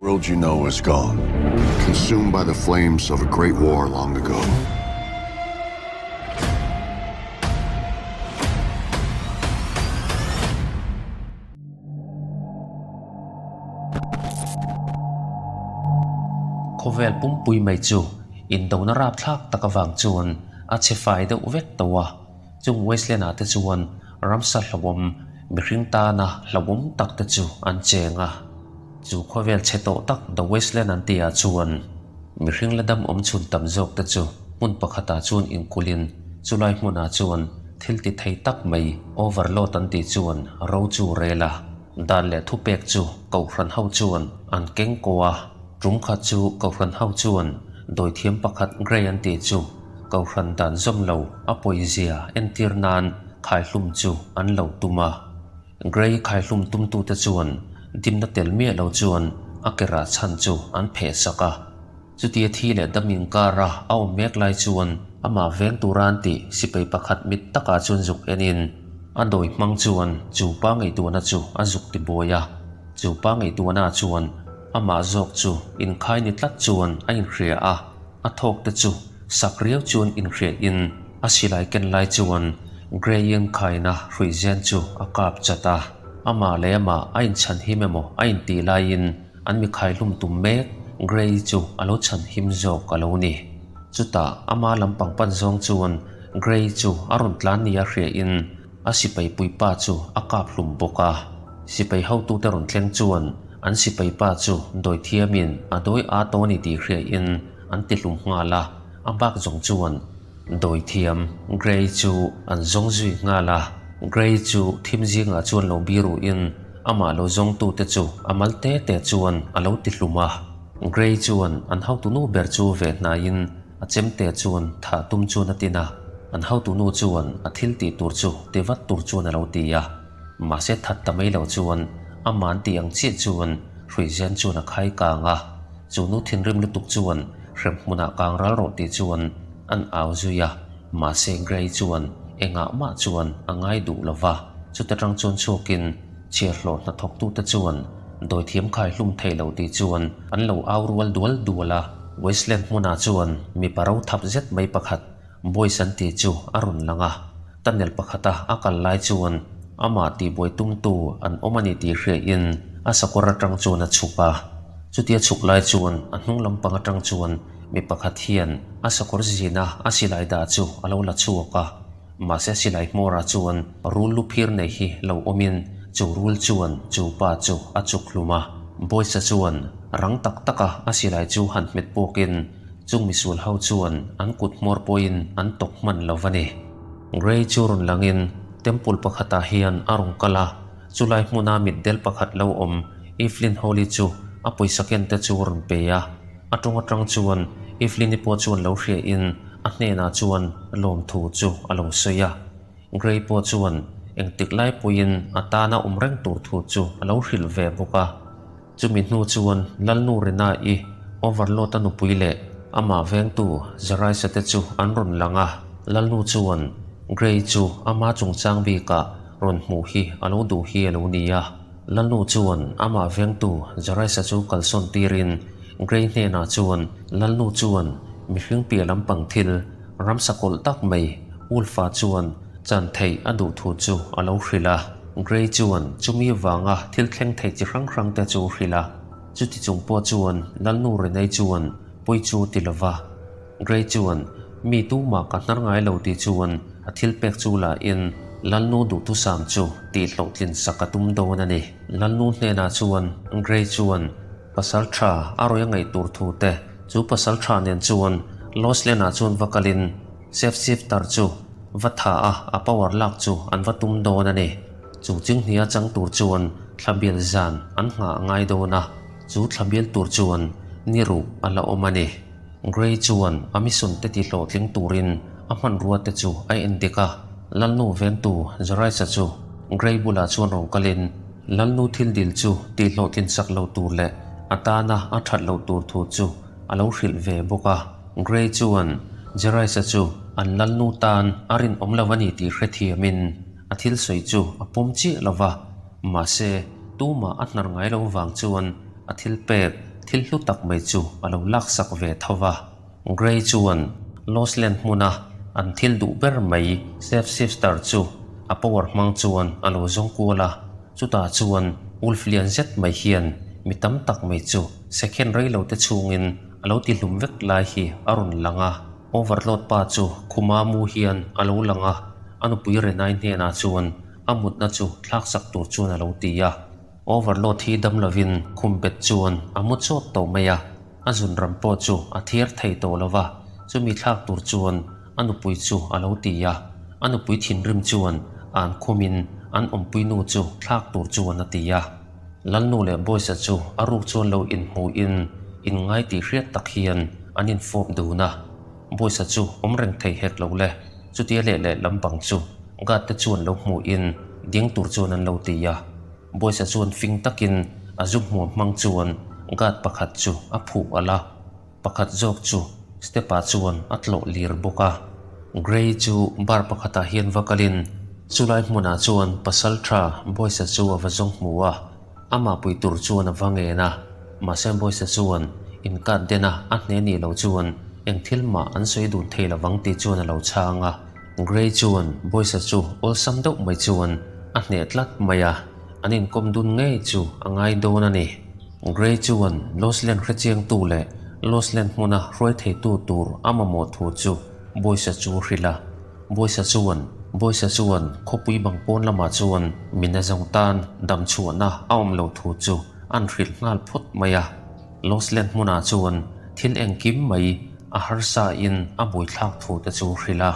World you know is gone, consumed by the flames of a great war long ago. Khawvel pumpui mai chu indona rapthlak tak avang chuan a che fai deuh vek tawh a, chung Wasteland-ah te chuan ramsa hlauhawm mihring tana hlauhawm tak te chu an cheng a. Chu khawvel chhe tawh tak The Wasteland an tihah chuan mihring la dam awm chhun tam zawk te chu hmun pakhatah chuan inkulhin chulai hmunah chuan thil ti thei tak mai Overlord an tih chuan ro chu rel a, dan leh thupek chu Kohhran ho chuan an keng ko a, tum khat chu Kohhran ho chuan dawithiam pakhat Grey an tih chu Kohhran dan zawm lo a pawizia entir nan khaihlum chu an lo tum a. Grey khaihlum tumtute chuan dimna tel miah lo chuan a ke rah chhan chu an pheh sak a. Chutia thi leh dam inkara a awm mek lai chuan amah veng tura an tih sipai pakhat mit takah chuan zuk enin a dawi hmang chuan chu pa ngaihtuahna chu a zuk ti buai a. Chu pa ngaihtuahna chuan amah zawk chu inkhai ni tlat chuan a inhria a, a thawk te chu sak riau chuan inhriain a silai ken lai chuan Grey-in khaina hruihzen chu a kap chat a, amah leh amah a inchhan him emaw a intih laiin an mi khaihlum tum mek Grey chu a lo chhan him zawk a lo ni. Chutah ama lampang pan zawng chuan Grey chu a rawn tlan nia hriain a sipai puipa chu a kap hlum bawk a. Sipai hotute rawn thleng chuan an sipai pa chu dawithiamin a dawi a taw ni tih hriain an ti hlum nghal a, a bak zawng chuan dawithiam Grey chu an zawng zui nghal a. Grey chu thim zingah chuan lo biruhin amah lo zawngtute chu a mal te te chuan a lo ti hlum a. Grey chuan an hotunu ber chu ve hnaiin A chemte chuan thah tum chuan a tin a, an hotunu chuan a thil tih tur chu ti vat tur chuan a lo ti a. Mahse that ta mai lo chuan amah an tih ang chiah chuan Hruizen chuan a khai kang a, chu nu thinrim lutuk chuan hrem hmunah kang ral rawh tih chuan an au zui a, mahse Grey chuan engah mah chuan a ngai duh lo va, chuta tang chuan chhuakin chhiarhlawh hnathawktute chuan dawithiam khai hlum thei lo tih chuan an lo au rual dual dual a. Wasteland hmunah chuan mipa ro thap zet mai pakhat Boys an tih chu a rawn lang a, tunnel pakhata a kal lai chuan amah tihbuai tumtu an awm a ni tih hriain a sakawr atang chuan a chhuk a. Chutia chhuk lai chuan a hnung lampang atang chuan mi pakhat hian a sakawr zina a silai dah chu a lo la chhuak a, mahse silai hmawrah chuan rul lu phir nei hi lo awmin chu rul chuan chu pa chu a chuk hlum a. Boys-a chuan rang tak taka a silai chu han hmet pawkin Chung misual ho chuan an kut hmawr pawhin an tawk hman lo va ni. Grey chu rawn langin temple pakhatah hian a rawn kal a, chulai hmuna mitdel pakhat lo awm Evelyn Hawley chu a pawisa ken te chu rawn pe a. A tawng atang chuan Evelyn-i pawh chuan lo hriain a hnenah chuan lawmthu chu a lo sawi a. Grey pawh chuan engtik lai pawhin a tana awm reng tur thu chu a lo hrilh ve bawk a. Chumi hnu chuan Lalnu Rina-i Overlord-a nupui leh amah vengtu Zaraisa te chu an rawn lang a, Lalnu chuan Grey chu ama chungchang bikah rawn hmuh hi a lo duh hi a lo ni a. Lalnu chuan amah vengtu Zaraisa chu kalsawn tirin Grey hnenah chuan Lalnu chuan mihring piah lampang thil ramsa kawlh tak mai Wolf-a chuan chan theih a duh thu chu a lo hrilh a. Grey chuan chumi vanga thil thleng thei chi hrang hrang te chu hrilh a, chuti chung pawh chuan Lalnu Renee chuan pawi chu ti lo va. Grey chuan mi tumah ka hnar ngai lo tih chuan a thil pek chu la in Lalnu duhthusam chu tih hlawhtlin sak a tum dawn a ni. Lalnu hnenah chuan Grey chuan pasal tha a rawi a ngaih tur thu te chu pasal tha nen chuan Lost Land ah chuan va kalin Chef Shifter chu va tha a, a power lak chu an va tum dawn a ni. Chu chinghnia chang tur chuan thlabial zan an nghah a ngai dawn a, chu thlabial tur chuan ni ruh a la awm a ni. Grey chuan a mission te ti hlawhtling turin a hmanrua te chu a endik a, Lalnu vengtu Zaraisa chu Grey bulah chuan rawn kalin Lalnu thil dil chu tih hlawhtlin sak lo tur leh a tana a that loh tur thu chu a lo hrilh ve bawk a. Grey chuan Jeraisa chu an lalnu tan a rinawm lo a ni tih hrethiamin a thil sawi chu a pawm chiah lo va, mahse tumah a hnar ngai lo vang chuan a thil pek thil hlu tak mai chu a lo laksak ve tho va. Grey chuan Lost Land hmuna an thil duh ber mai Shape Shifter chu a power hmang chuan a lo zawng kual a. Chutah chuan wolf lian zet mai hian mi tam tak mai chu second rei lo te chhungin a lo ti hlum vek lai hi a rawn lang a. Overlord pa chu khuma mu hian a lo lang a, a nupui Renai hnenah chuan a mutna chu thlaksak tur chuan a lo ti a. Overlord hi dam lovin khum bet chuan a mu chawt tawh mai a, a zun ram pawh chu a thiar thei tawh lo va, chumi thlak tur chuan a nupui chu a lo ti a, a nupui thinrim chuan an khumin an awmpui nu chu thlak tur chuan a ti a. Lalnu leh Boysa chu a ruk chuan lo inhmuhin inngai tih hriat tak hian an infawp dun a, Boysa chu awm reng thei hek lo le, chutia leh leh lampang chu guard te chuan lo hmuhin ding tur chuan an lo ti a. Boysa chuan fing takin a zu hmuam hmang chuan guard pakhat chu a phuh alh a, pakhat zawk chu step ah chuan a tlawh lir bawk a. Grey chu bar pakhatah hian va kalin chulai hmunah chuan pasal tha Boysa chu a va zawng hmu a, amah pui tur chuan a va ngen a, mahse Boysa chuan inkat den a a hne nih loh chuan eng thil mah an sawi dun thei lovang tih chuan a lo chhang a. Grey chuan Boysa chu awlsam deuh mai chuan a hneh tlat mai a, an inkawm dun ngei chu a ngai dawn a ni. Grey chuan Losland hrechiangtu leh Losland hmuna hruai theitu tur a mamawh thu chu Boysa chu hrilh a. Boysa chuan Boysa chuan khawpui bang pawn lamah chuan mina zawng tan damchhuahna a awm lo thu chu an hrilh nghal phawt mai a. Losland hmunah chuan thil engkim mai a harsa in a buaithlak thu te chu hrilh a.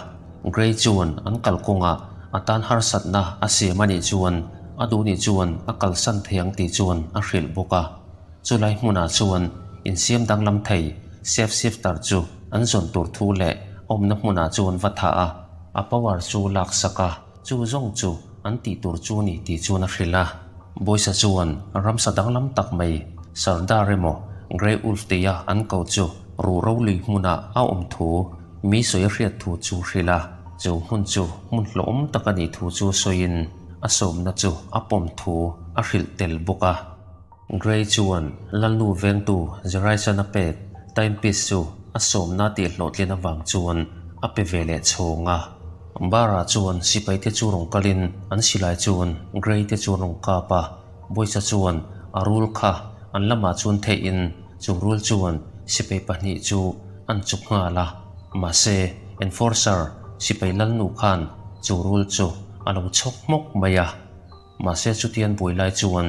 Grey chuan an kalkawngah a tan harsatna a siam a nih chuan a duh nih chuan a kalsan thei ang tih chuan a hrilh bawk a. Chulai hmunah chuan insiam danglam thei shape shifter chu an zawn tur thu leh awmna hmunah chuan va thah a, a power chu laksak a. Chu zawng chu an tih tur chu ni tih chuan a hrilh a. Bawisa chuan ramsa danglam tak mai Sardar emaw Grey Wolf tia an ko chu ruhro lui hmunah a awm thu mi sawi a hriat thu chu hrilh a. Chu hmun chu hmun hlawhawm tak a nih thu chu sawiin a sawmna chu a pawm thu a hrilh tel bawk a. Grey chuan Lalnu vengtu Zeraisan a pek timepiece chu a sawmna tih hlawhtlin avang chuan a pe ve leh chhawng a. Barah chuan sipaite chu rawn kalin an silai chuan Grey te chu rawn kap a, Bawisa chuan a rul kha an lamah chuan theihin chu rul chuan sipai pahnih chu an chuk nghal a. Mahse, Enforcer sipai Lalnu khan chu rul chu a lo chhawk hmawk mai a. Mahse chutian buai lai chuan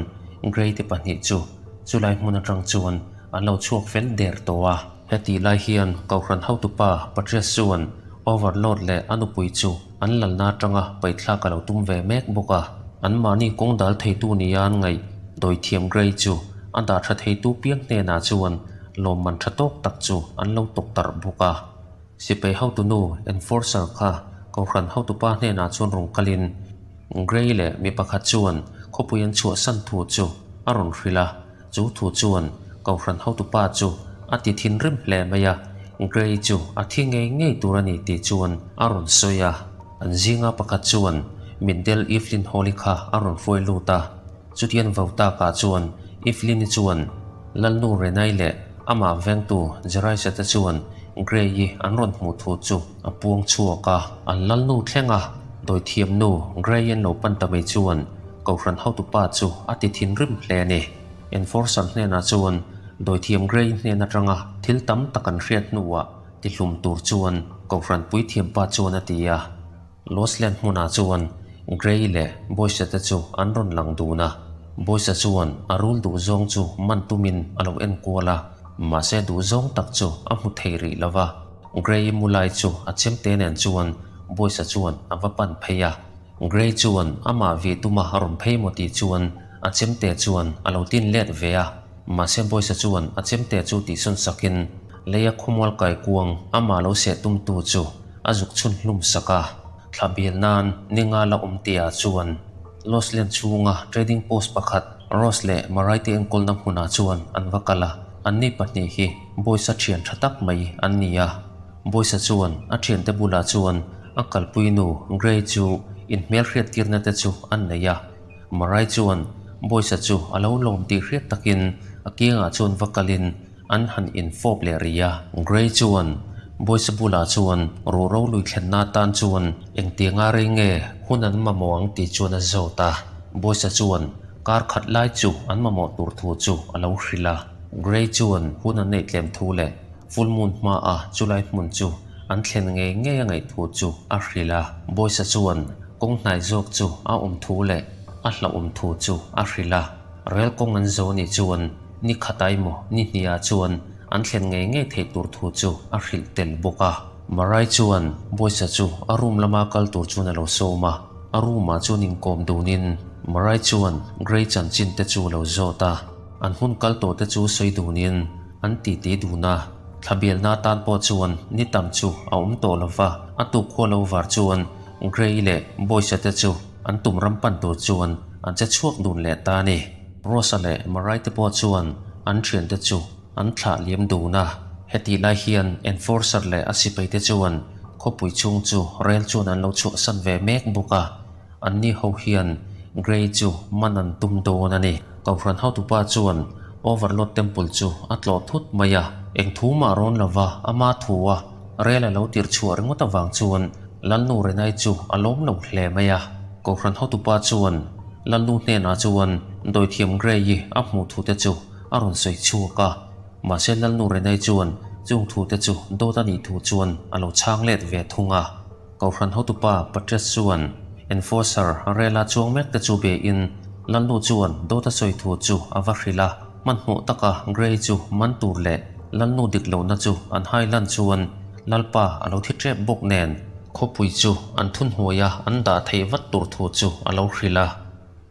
Grey te pahnih chu chulai hmun atang chuan an lo chhuak fel der tawh a. Hetih lai hian Kohhran hotupa Patrice chuan Overlord leh a nupui chu an lalna atanga paihthlak a lo tum ve mek bawk a. Anmahni kawng dal theitu nia an ngaih dawithiam Grey chu a dah tha theitu piang hnenah chuan lawmman tha tawk tak chu an lo tawktarh bawk a. Sipai hotunu Enforcer kha Kohhran hotupa hnenah chuan rawn kalin Grey leh mi pakhat chuan khawpui an chhuahsan thu chu a rawn hrilh a, chu thu chuan Kohhran hotupa chu a ti thinrim hle mai a, Grey chu a thi ngei ngei tur a ni tih chuan a rawn sawi a. An zinga pakhat chuan Mitdel Evelyn Hawley kha a rawn hruai lut a, Chutian vau takah chuan Evelyn-i chuan Lalnu Renai leh amah vengtu Jeraisa te chuan Grey-i an rawn hmuh thu chu a puang chhuak a. An Lalnu thlenga dawithiamnu Grey-i an lo pan ta mai chuan Kohhran hotupa chu a ti thinrim hle a ni. Enforcer hnenah chuan dawithiam Grey-i hnen atanga thil tam tak an hriat hnuah tihlum tur chuan Kohhran puithiampa chuan a ti a. Losland hmunah chuan Grey leh Boysa te chu an rawn lang dun a. Boysa chuan a rul duhzawng chu man tumin a lo en kual a, mahse duhzawng tak chu a hmu thei rih lo va. Grey mu lai chu a chemte nen chuan Boysa chuan a va pan phei a. Grey chuan amah vih tuma a rawn phei maw tih chuan a chemte chuan a lo tin let ve a, mahse Boysa chuan a chemte chu tihsawn sakin leia khawmual kaikuang amah lo seh tumtu chu a zuk chhun hlum sak a, thla bil nan ninga la awm tia chuan Losland chhunga trading post pakhat Ross leh Murray te enkawlna hmunah chuan an va kal a, anni pahnih hi Boyce-a thian tha tak mai an ni a. Boyce-a chuan a thiante bulah chuan a kalpui nu Gray chu inhmelhriat tirna te chu an nei a, Murray chuan Boyce-a chu a lo lawm tih hriat takin a kiangah chuan va kalin an han infawp leh rih a. Gray chuan Boyce bulah chuan ruhro lui thlenna atan chuan engtianga rei nge hun an mamawh ang tih chuan a zawt a. Boyce chuan kar khat lai chu an mamawh tur thu chu a lo hrilh a. Gray chuan hun an neih tlem thu leh Full moon hmaa chulai hmun chu an thlen ngei ngei a ngaih thu chu a hrilh a. Boyce chuan kawng hnai zawk chu a awm thu leh a hlauhawm thu chu a hrilh a. Rel kawng an zo nih chuan ni khat emaw ni hniah chuan an thlen ngei ngei theih tur thu chu a hrilh tel bawk a. Marai chuan Boyce chu a room lama kal tur chuan a lo sawm a, a room ah chuan inkawm dunin Marai chuan Grey chanchin te chu a lo zawt a, an hun kal tawh te chu sawi dunin an titi dun a, thlabialna atan pawh chuan ni tam chu a awm tawh lo va, a tuk khua lo var chuan Grey leh Boyce te chu an tum ram pan tur chuan an che chhuak dun leh ta a ni. Rosa leh Marai te pawh chuan an thiante chu an thlah liam dun a. Hetih lai hian Enforcer leh a sipai te chuan khawpui chhung chu rel chuan an lo chhuahsan ve mek bawk a, anni ho hian Grey chu man an tum dawn a ni. Kohhran hotupa chuan Overlord Temple chu a tlawh thut mai a, eng thu mah rawn lova ama thu a rel a lo tirh chhuah ringawt avang chuan Lalnu Renai chu a lawm lo hle mai a. Kohhran hotupa chuan Lalnu hnenah chuan dawithiam Grey-i a hmuh thute chu a rawn sawi chhuak a, mahse Lalnu Renai chuan chung thute chu dawt a nih thu chuan a lo chhang let ve thung a. Kohhran hotupa Patrice chuan Enforcer rela chuang mek te chu be in Lalnu chuan dawt a sawi thu chu a va hrilh a, hmanhmawh taka Grey chu man tur leh Lalnu dik lohna chu an hai lan chuan Lalpa a lo thi tep bawk nen khawpui chu an thunhnuaia an dah theih vat tur thu chu a lo hrilh a.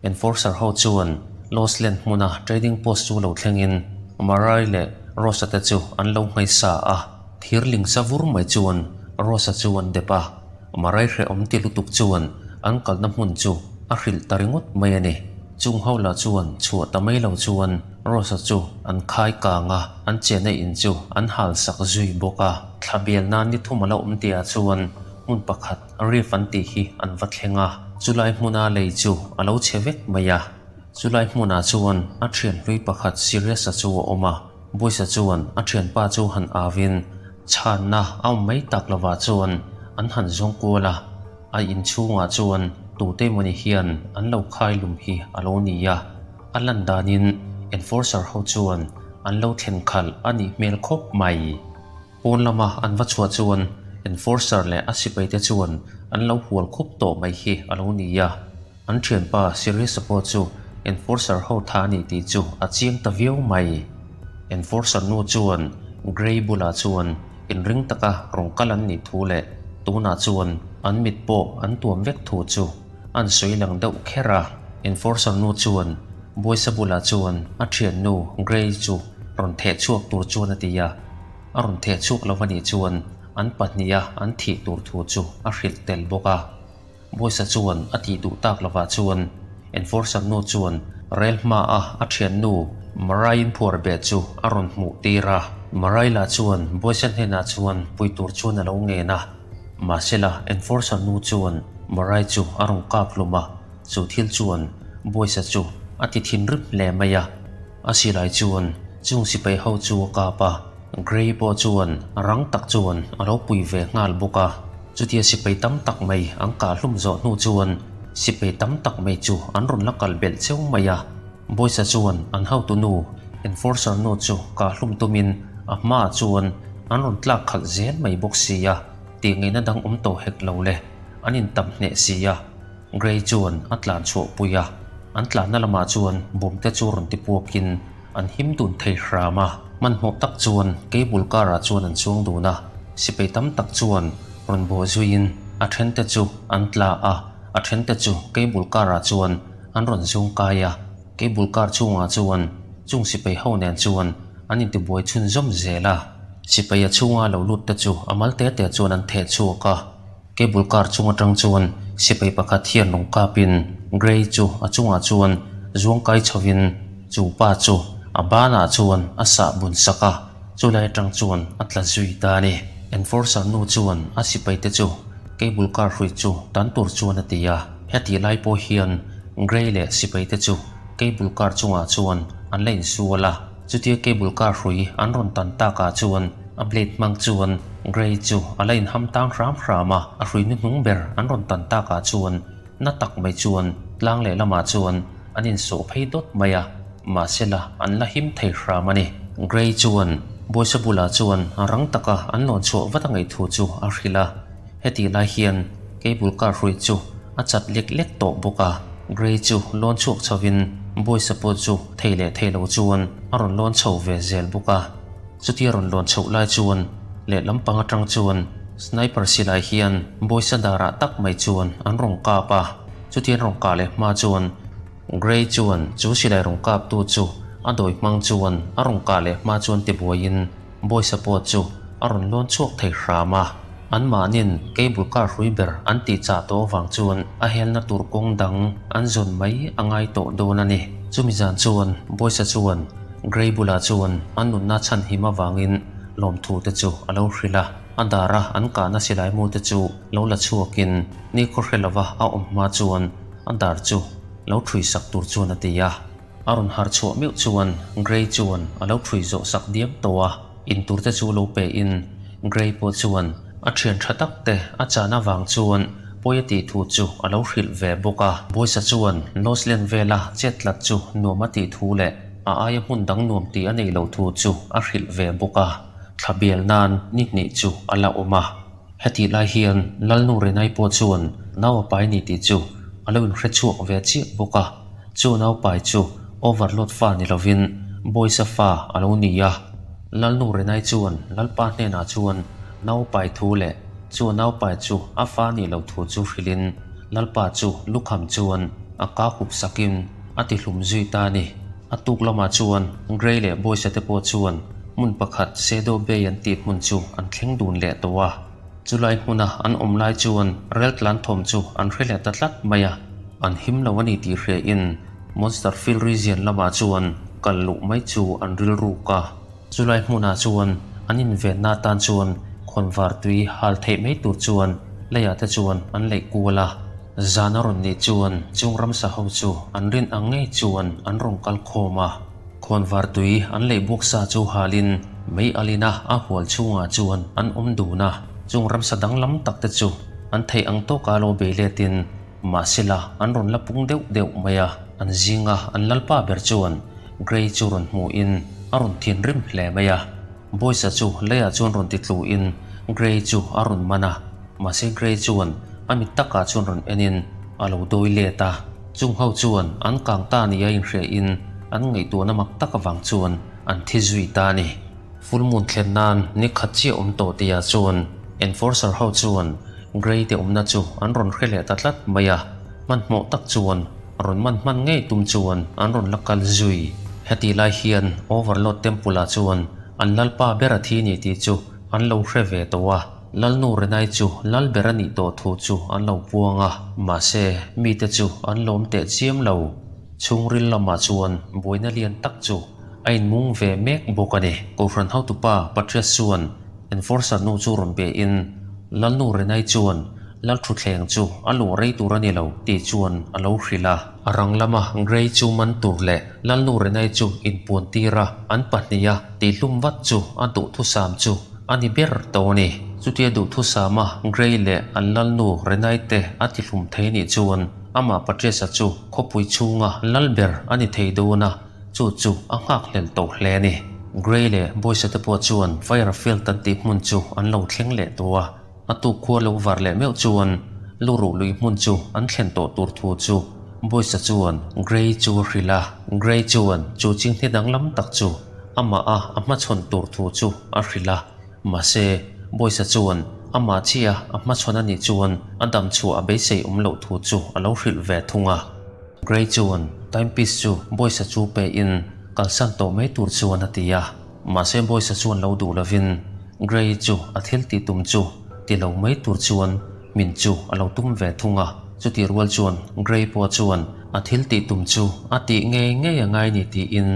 Enforcer ho chuan Lost Land hmuna trading post chu lo thlengin Marai leh Rosa te chu an lo hmaisa a, thir ling sa vur mai chuan Rosa chu an dep a, Marai hrehawm ti lutuk chuan an kalna hmun chu a hrilh ta ringawt mai a ni. Chung ho lah chuan chhuah ta mai lo chuan Rosa chu an khai kang a, an chenna in chu an hal sak zui bawk a. Thla bial nan ni thum a lo awm tihah chuan hmun pakhat Reef an tih hi an va thleng a, chulai hmuna lei chu a lo chhe vek mai a. Chulai hmunah chuan a thian hlui pakhat Sirius-a chu a awm a, Boyce-a chuan a thianpa chu han avin chhanna a awm mai tak lovah chuan an han zawng kual a, a inchhungah chuan tute emawni hian an lo khai lum hi a lo ni a, a lan danin Enforcer ho chuan an lo thlen khalh a nih hmel khawp mai. Pawn lama an va chhuah chuan Enforcer leh a sipaite chuan an lo hual khup tawh mai hi a lo ni a, an thianpa Sirius-a pawh chu Enforcer ho tha a ni tih chu a chiang ta viau mai. Enforcer nu chuan Grey bulah chuan inring taka rawn kal an nih thu leh tunah chuan an mit pawh an tuam vek thu chu an sawi lang deuh kher a. Enforcer nu chuan Boysa bulah chuan a thiannu Grey chu rawn theh chhuak tur chuan a ti a, a rawn theh chhuak lo a nih chuan an pahniha an thih tur thu chu a hrilh tel bawk a. Boysa chuan a tih duh tak lovah chuan Enforcer nu chuan rel hmaa a thiannu Marai-in phuar beh chu a rawn hmuh tir a. Marai lah chuan Boysa hnenah chuan pui tur chuan a lo ngen a. Mahsela Enforcer nu chuan Marai chu a rawn kap hlum a, chu thil chuan Boysa chu a ti thinrim hle mai a. A silai chuan chung sipai ho chu a kap a, Grey pawh chuan rang tak chuan a lo pui ve nghal bawk a. Chutia sipai tam tak mai an kah hlum zawh hnu chuan sipai tam tak mai chu an rawn la kal belh cheu mai a. Boysa chuan an hotu nu, Enforcer nu chu kah hlum tumin a hmaah chuan an rawn tlak khalh zel mai bawk si a, tih ngaihna dang awm tawh hek lo le, an intam hneh si a. Grey chuan a tlan chhuah pui a, an tlanna lamah chuan bawm te chu rawn ti puakin an him dun thei hram a. Hmanhmawh tak chuan cable car ah chuan an chuang dun a, sipai tam tak chuan rawn bawh zuiin a then te chu an tla a, a then te chu cable car ah chuan an rawn zung kai a. Cable car chhungah chuan chung sipai ho nen chuan an intibuai chhunzawm zel a, sipai a chhunga lo lut te chu a mal te te chuan an theh chhuak a. Cable car chung atang chuan sipai pakhat hian rawn kapin Grey chu a chungah chuan zuang kai chhovin chu pa chu a banah chuan a sah bun sak a, chulai atang chuan a tla zui ta a ni. Enforcer nu chuan a sipai te chu cable car hrui chu tan tur chuan a ti a, hetih lai pawh hian Grey leh sipai te chu cable car chungah chuan an la insual a. Chutia cable car hrui an rawn tan takah chuan a blade hmang chuan Grey chu a la inham tang hram hram a, a hrui hnuhnung ber an rawn tan takah chuan na tak mai chuan tlang lehlamah chuan an insawh phei dawt mai a, mahsela an la him thei hram a ni. Grey chuan Bawisa bulah chuan rang taka an lawn chhuah vat a ngaih thu chu a hrilh a, hetih lai hian cable car hrui chu a chat lek lek tawh bawk a, Grey chu lawn chhuak chhovin Bawisa pawh chu thei leh thei lo chuan a rawn lawn chho ve zel bawk a. Chutia rawn lawn chhoh lai chuan lehlam pang atang chuan sniper silai hian Bawisa darah tak mai chuan an rawn kap a, chutia an rawn kah leh hma chuan Grey chuan chu silai rawn kaptu chu a dawi hmang chuan a rawn kah leh hma chuan tibuaiin Bawisa pawh chu a rawn lawn chhuak thei hram a. Anmahnin cable car hrui ber an tih chah tawh avang chuan a helna tur kawng dang an zawn mai a ngai tawh dawn a ni. Chumi zan chuan Bawisa chuan Grey bulah chuan an nunna chhanhim avangin lawmthu te chu a lo hrilh a. A dara an kahna silai mu te chu lo la chhuakin nikhaw hre lova a awm hma chuan a dar chu lo ṭhui sak tur chuan a ti a. A rawn har chhuah meuh chuan Grey chuan a lo ṭhui zawh sak diam tawh a, in tur te chu lo pe in Grey pawh chuan a ṭhian ṭha tak te a chan avang chuan pawi a tih thu chu a lo hrilh ve bawk a. Bawisa chuan Lost Land vela chet tlat chu nuam a tih thu leh a aia hmun dang nuam tih a neih loh thu chu a hrilh ve bawk a, thla bial nan ni hnih chu a la awm a. Hetih lai hian Lalnu Renai pawh chuan nau a pai ni tih chu a lo inhre chhuak ve chiah bawk a, chu nau pai chu Overlord fa ni lovin Bawisa fa a lo ni a. Lalnu Renai chuan Lalpa hnenah chuan nau pai thu leh chu nau pai chu a fa nih loh thu chu hrilhin Lalpa chu lukham chuan a ka hup sakin a ti hlum zui ta a ni. A tuk lamah chuan Grey leh Boysa te pawh chuan hmun pakhat Shadow Bay an tih hmun chu an thleng dun leh tawh a. Chulai hmuna an awm lai chuan rel tlan thawm chu an hre leh ta tlat mai a. An him lo a ni tih hriain Monster Field Region lamah chuan kal luh mai chu an rilruk a. Chulai hmunah chuan an invenna atan chuan khawnvar tui hal theih mai tur chuan leiah te chuan an leih kual a. Zan a rawn nih chuan chung ramsa ho chu an rin ang ngei chuan an rawn kal khawm a. Khawnvar tui an leih buak sa chu halin mei alina a hual chhungah chuan an awm dun a. Chung ramsa danglam tak te chu an theih ang tawka lo bei letin Mahsela, an rawn la pung deuh deuh mai a, an zinga an lalpa ber chuan Grey chu rawn hmuhin a rawn thinrim hle mai a. Boysa chu leiah chuan rawn ti tluin Grey chu a rawn man a, mahse Grey chuan a mit takah chuan rawn enin a lo dawi let a. Chung ho chuan an kang ta nia inhriain an ngaihtuahna mak tak avang chuan an thi zui ta a ni. Full moon thlen nan ni khat chiah awm tawh tihah chuan Enforcer ho chuan Grey te awmna chu an rawn hre leh ta tlat mai a, hmanhmawh tak chuan rawn man hman ngei tum chuan an rawn la kal zui. Hetih lai hian Overlord Temple ah chuan an lalpa ber a thi ni tih chu an lo hre ve tawh a, Lalnu Renai chu lal ber a nih tawh thu chu an lo puang a, mahse mite chu an lawm teh chiam lo. Chhungril lamah chuan buaina lian tak chu a inmung ve mek bawk a ni. Kohhran hotupa Patrias chuan Enforcer nu chu rawn be in, Lalnu Renai chuan Lalthuthleng chu a luh rei tur a ni lo tih chuan a lo hrilh a. A rang lama Grey chu man tur leh Lalnu Renai chu inpuan tir a, an pahniha tihhlum vat chu a duhthusam chu a ni ber tawh a ni. Chutia duhthusama Grey leh an Lalnu Renai te a tihlum thei nih chuan amah Patricia chu khawpui chhunga lal ber a ni thei dawn a, Chu chu a nghakhlel tawh hle a ni. Grey leh Boysa te pawh chuan Fire Field an tih hmun chu an lo thleng leh tawh a, a tuk khua lo var leh meuh chuan lu ruh lui hmun chu an thlen tawh tur thu chu Boysa chuan Grey chu a hrilh a. Grey chuan chu chinghne danglam tak chu amah a a hmachhawn tur thu chu a hrilh a, mahse Boysa chuan amah chiah a hmachhawn a nih chuan a dam chhuah a beisei awm loh thu chu a lo hrilh ve thung a. Grey chuan timepiece chu Boysa chu pe in kalsan tawh mai tur chuan a ti a, mahse Boysa chuan lo duh lovin Grey chu a thil tih tum chu ti lo mai tur chuan min chu a lo tum ve thung a, chutih rual chuan Grey pawh chuan a thil tih tum chu a tih ngei ngei a ngai ni tiin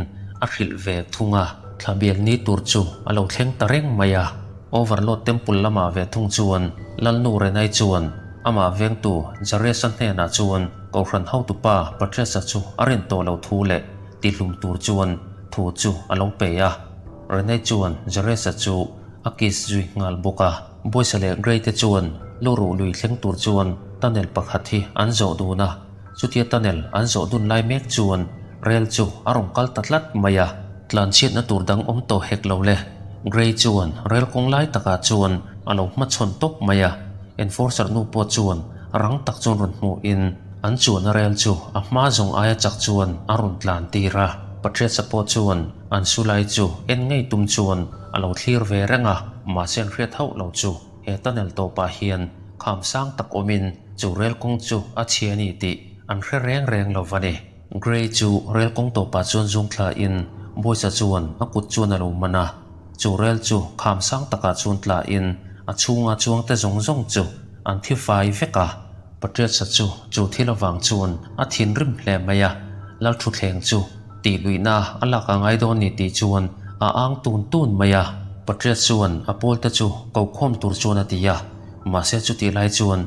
a hrilh ve thung a, thla bial ni tur chu a lo thleng ta reng mai a. Overlord Temple lamah ve thung chuan Lalnu Renai chuan amah vengtu Jaresh-a hnenah chuan Kohhran hotupa Patrice-a chu a rin tawh loh thu leh tihlum tur chuan thu chu a lo pe a. Renee chuan Jares-a chu a kiss zui nghal bawk a. Boyce-a leh Grey te chuan luruh lui thleng tur chuan tunnel pakhat hi an zawh dun a. Chutia tunnel an zawh dun lai mek chuan rel chu a rawn kal ta tlat mai a. Tlanchhiatna tur dang awm tawh hek lo le. Grey chuan rel kawng lai takah chuan a lo hmachhawn tawp mai a. Enforcer nu pawh chuan rang tak chuan rawn hmuhin an chuanna rel chu a hma zawng aia chak chuan a rawn tlan tir a. Patricia pawh chuan an su lai chu en ngei tum chuan a lo thlir ve reng a, mahse an hriat hauh lo chu he tunnel tawpah hian kham sang tak awmin chu rel kawng chu a chhia a ni tih an hre reng reng lo va ni. Grey chu rel kawng tawpah chuan zung thlain Boyce-a chuan a kut chuan a lo man a. Chu rel chu kham sang takah chuan tlain a chhunga chuangte zawng zawng chu an thi fai vek a. Patriot-a chu chu thil avang chuan a thinrim hle mai a, Lalthuthleng chu tih luihna a lak a ngai dawn ni tih chuan a ang tun tun mai a. Patriot chuan a pawlte chu kokhawm tur chuan a ti a, mahse chutih lai chuan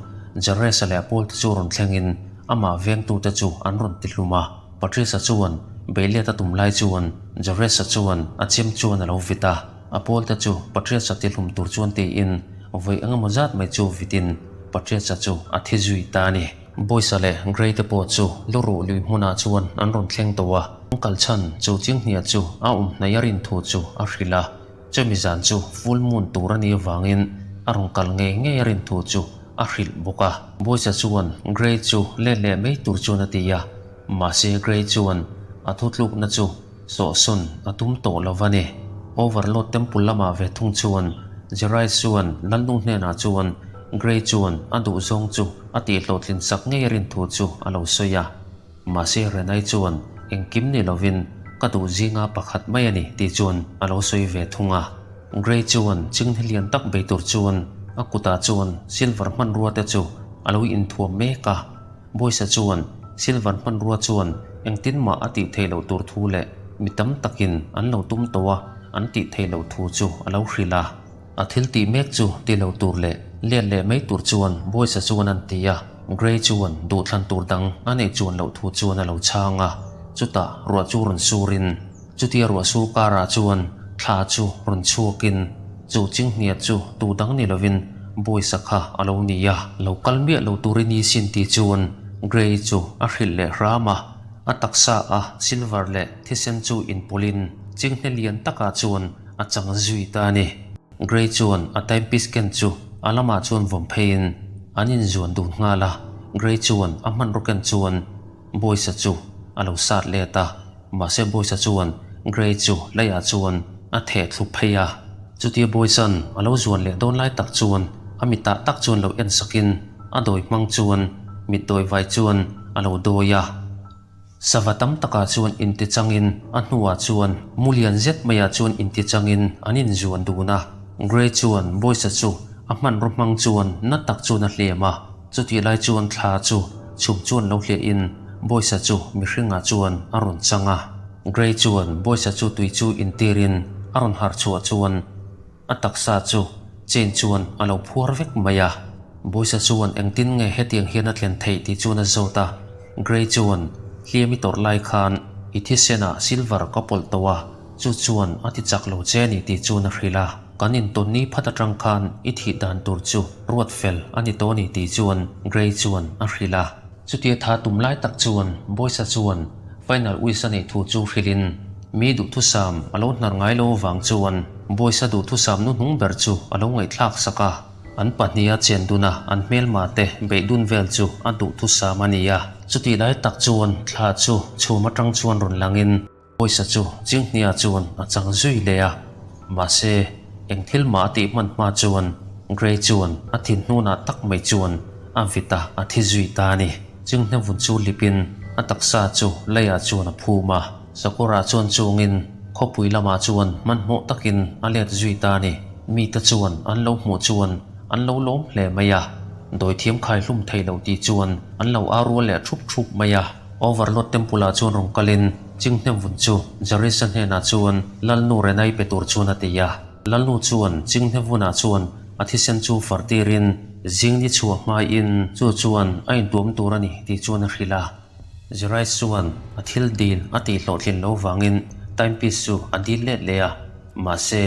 Jares-a leh a pawlte chu rawn thlengin amah vengtute chu an rawn ti hlum a. Patrice-a chuan beilet a tum lai chuan Jares-a chuan a chem chuan a lo vit a, a pawlte chu Patrice-a ti hlum tur chuan tiin vawi eng emaw zat mai chu vitin Patrice-a chu a thi zui ta a ni. Boyce-a leh Grey-te pawh chu luruh lui hmunah chuan an rawn thleng tawh a, an kal chhan chu Chinghnia chu a awm hnaih a rin thu chu a hrilh a, chumi zan chu full moon tur a nih avangin a rawn kal ngei ngei a rin thu chu a hrilh bawk a. Boyce-a chuan Grey chu let leh mai tur chuan a ti a, mahse Grey chuan a thutlukna chu sawhsawn a tum tawh lo va ni. Overlord Temple lamah ve thung chuan Jerai chuan Lalnu hnenah chuan Grey chuan a duhzawng chu a tihhlawhtlin sak ngei a rin thu chu a lo sawi a. Mahse Renai chuan engkim ni lovin ka duh zinga pakhat mai a ni tih chuan a lo sawi ve thung a. Grey chuan chinghne lian tak bei tur chuan a kutah chuan silver hmanrua te chu a lo inthuam mek a. Boyce-a chuan silver hmanrua chuan engtin mah a tih theih loh tur thu leh mi tam takin an lo tum tawh a an tih theih loh thu chu a lo hrilh a. A thil tih mek chu ti lo tur leh let leh mai tur chuan Boyce-a chuan an ti a, Grey chuan duhthlan tur dang a neih chuan loh thu chuan a lo chhang a, chutah ruah chu rawn surin chutia ruah sur karah chuan thla chu rawn chhuakin chu chinghnia chu tu dang ni lovin Boyce-a kha a lo ni a, lo kal miah lo turin i sin tih chuan Grey chu a hrilh leh hram a, a taksa a silver leh thisen chu inpawlhin chinghne lian takah chuan a chang zui ta a ni. Grey chuan a timepiece ken chu a lamah chuan vawm pheiin an inzuan dun nghal a, Grey chuan a hmanraw ken chuan Boyce-a chu a lo sat let a, mahse Boyce-a chuan Grey chu leiah chuan a theh thlu phei a. Chutia Boyce-a'n a lo zuan leh dawn lai tak chuan a mitah tak chuan lo en sakin a dawi hmang chuan mit dawi vai chuan a lo dawi a. Sava tam takah chuan intichangin a hnuah chuan mu lian zet maiah chuan intichangin an inzuan dun a. Grey chuan Boyce-a chu a hmanraw hmang chuan na tak chuan a hliam a, chutih lai chuan thla chu chhum chuan lo hliahin Boyce-a chu mihringah chuan a rawn chang a. Grey chuan Boyce-a chu tui chu intirin a rawn harh chhuah chuan A taksa chu chain chuan a lo phuar vek mai a. Boysa chuan engtin nge hetiang hian a thlen theih tih chuan a zawt a. Grey chuan hliam i tawrh lai khan i thisenah silver ka pawlh tawh a, chu chuan a ti chak lo che a ni tih chuan a hrilh a. Kan intawnni phat atang khan i thih dan tur chu ruat fel a ni tawh a ni tih chuan Grey chuan a hrilh a. Chutia tha tum lai tak chuan Boysa chuan final wish a neih thu chu hrilhin mi duhthusam a lo hnar ngai lo avang chuan Boysa duhthusam nu hnung ber chu a lo ngaihthlak sak a, an pahniha chen duna an hmelma te beih dun vel chu a duhthusam a ni a. Chutih lai tak chuan thla chu chhum atang chuan rawn langin Pawisa chu Chinghnia chuan a chang zui leh a, mahse eng thil mah a tih hman hma chuan Grey chuan a thin hnunah tak mai chuan a vit a, a thi zui ta a ni. Chinghne vun chu lipin a taksa chu leiah chuan a phum a, Sakawrah chuan chungin khawpui lamah chuan hmanhmawh takin a let zui ta a ni. Mite chuan an lo hmuh chuan an lo lawm hle mai a, dawithiam khaihlum thei lo tih chuan an lo au rual leh thup thup mai a. Overlord Temple-ah chuan rawn kalin Chinghnem vun chu Jarisa hnenah chuan Lalnu Renai pe tur chuan a ti a. Lalnu chuan Chinghnem vunah chuan a thisen chu far tirin zing ni chhuah hmaiin chu chuan a intuam tur a ni tih chuan a hrilh a. Jarais chuan a thil dil a tih hlawhtlin lo vangin timepiece chu a dil let leh a, mahse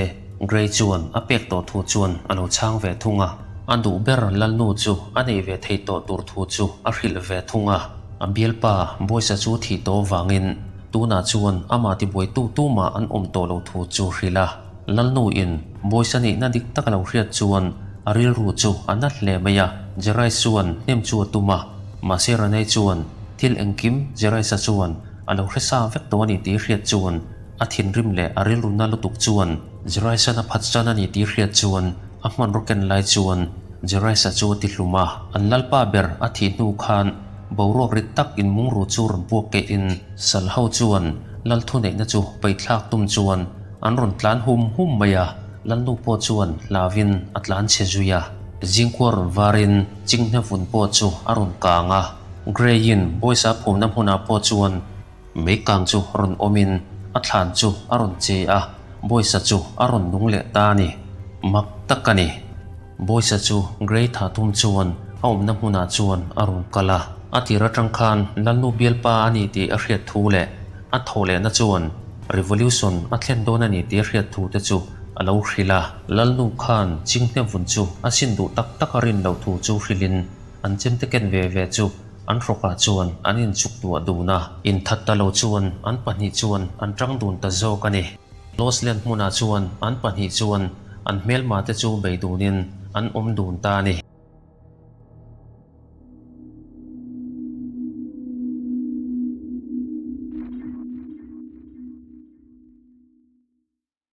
Grey chuan a pek tawh thu chuan a lo chhang ve thung a. A duh ber Lalnu chu a neih ve thei tawh tur thu chu a hrilh ve thung a. A bialpa Boysa chu thih tawh vangin tunah chuan amah tibuaitu tumah an awm tawh lo thu chu hrilh a. Lalnu in Boysa nihna dik tak a lo hriat chuan a rilru chu a na hle mai a. Jerais chuan hnem chu a tum a, mahse Ranei chuan thil engkim Jeraisa chuan a lo hre sa vek tawh a ni tih hriat chuan a thinrim leh a rilru na lutuk chuan Jeraisa'n a phat chan a ni tih hriat chuan a hmanraw ken lai chuan Jeraisa chu a ti hlum a. An lalpa ber a thih hnu khan boruak rit tak in mungru chu rawn puak keihin sal ho chuan lal thuneihna chu peihthlak tum chuan an rawn tlan hum hum mai a, lalnu pawh chuan hlauin a tlan chhe zui a. Zingkhua rawn varin chinghne vun pawh chu a rawn kang a, Grey-in Boysa phumna hmunah pawh chuan mei kang chu rawn awmin a thlan chu a rawn che a, Boysa chu a rawn nung leh ta a ni. Mak tak a ni. Boysa chu Grey tha tum chuan a awmna hmunah chuan a rawn kal a. A tir atang khan Lalnu bialpa a ni tih a hriat thu leh a thawh lehna chuan Revolution a thlen dawn a ni tih a hriat thu te chu a lo hrilh a. Lalnu khan Chinghne vun chu a sin duh tak tak a rin loh thu chu hrilhin an chemte ken ve ve chu an hrawkah chuan an inchuk tuah dun a. Inthat ta lo chuan an pahnih chuan an tang dun ta zawk a ni. Losland hmunah chuan an pahnih chuan an hmelma te chu bei dunin an awm dun ta a ni.